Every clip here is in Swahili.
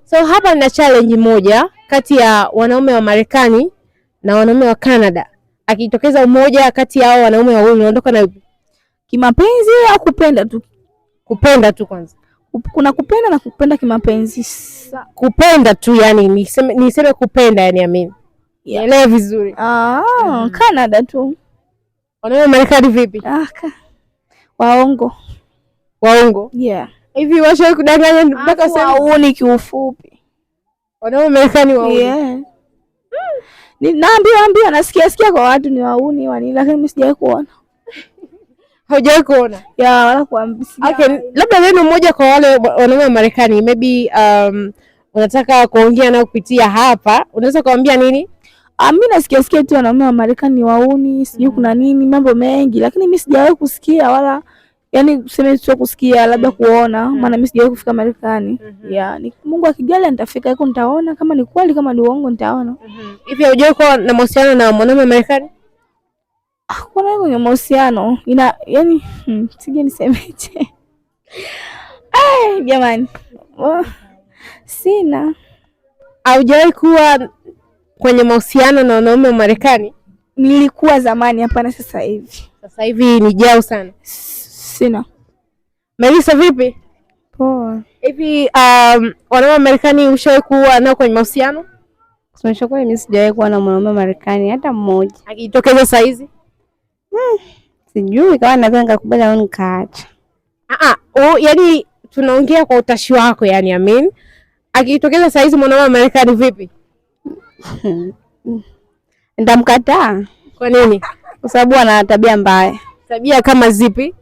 So hapa nina challenge moja kati ya wanaume wa Marekani na wanaume wa Canada. Akitokeza mmoja kati ya hao wanaume wawili, unaondoka na yupi? Kimapenzi au kupenda tu? Kupenda tu kwanza. Kuna kupenda na kupenda kimapenzi. Kupenda tu, yani niseme kupenda, yani amini. Yeah. Nielewe vizuri. Ah, Canada tu. Wanaume wa Marekani vipi? Ah, waongo. Waongo. Yeah. Hivi washawahi kudanganya mpaka sasa? Wauni kiufupi. Wanaume wa Marekani wauni. Yeah. Ni naambiwa ambiwa, nasikia sikia kwa watu ni wauni wani, lakini mimi sijawahi kuona. Haujawahi kuona? Ya, wala kuambiwa. Okay, labda neno moja kwa wale wanaume wa Marekani, maybe unataka kuongea nao kupitia hapa, unaweza kuambia nini? Ah, mimi nasikia sikia tu wanaume wa Marekani ni wauni, sijui kuna nini, mambo mengi, lakini mimi sijawahi kusikia wala, yani tuseme sio kusikia, labda kuona, maana mimi sijawahi kufika Marekani. Yeah, ni Mungu akijalia nitafika huko, nitaona kama ni kweli, kama ni uongo nitaona. Hivi haujawahi kuwa na mahusiano na mwanaume wa Marekani? Ah, kuna kwenye mahusiano ina yani, sijui nisemeje. Ai, jamani. Oh, sina. Haujawahi kuwa kwenye mahusiano na wanaume wa Marekani? Nilikuwa zamani, hapana sasa hivi. Sasa hivi ni jau sana. Sina. Melissa, vipi? Poa. Hivi wanaume wa Marekani ushawahi kuwa nao kwenye mahusiano? Kusema kweli mimi sijawahi kuwa na mwanaume wa Marekani hata mmoja. Akijitokeza saa hizi? Sijui kama naweza nikakubali au nikaacha. Ah ah, yani tunaongea kwa utashi wako, yani I mean. Akijitokeza saa hizi mwanaume wa Marekani vipi? Nitamkataa. Kwa nini? Kwa sababu ana tabia mbaya. Tabia kama zipi?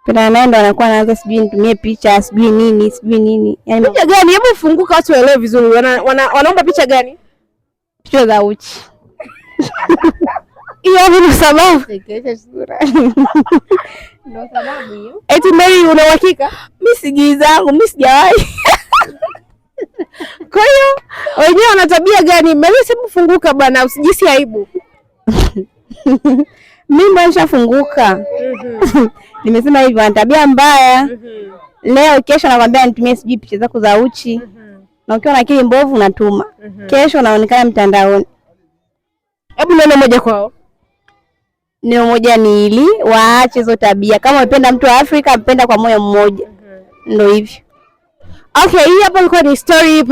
Penda naye ndo anakuwa anaanza sijui nitumie picha, sijui nini, sijui nini. Yaani picha gani? Hebu funguka watu waelewe vizuri. Wanaomba picha gani? Picha za uchi. Hiyo hapo ni sababu. Ndio sababu hiyo. Eti Mary, una uhakika? Mimi sijui zangu, mimi sijawahi. Kwa hiyo wenyewe wana tabia gani? Mary, hebu funguka bwana, usijisi aibu. Mimi mbona nishafunguka? Nimesema hivi, ana tabia mbaya. Leo kesho nakwambia nitumie sijui picha zako za uchi. Na ukiwa na akili mbovu unatuma. Kesho unaonekana mtandaoni. Hebu neno moja kwao. Neno moja ni hili, waache hizo tabia. Kama umependa mtu wa Afrika, mpenda kwa moyo mmoja. Ndio hivyo. Okay, hii hapa ilikuwa ni story.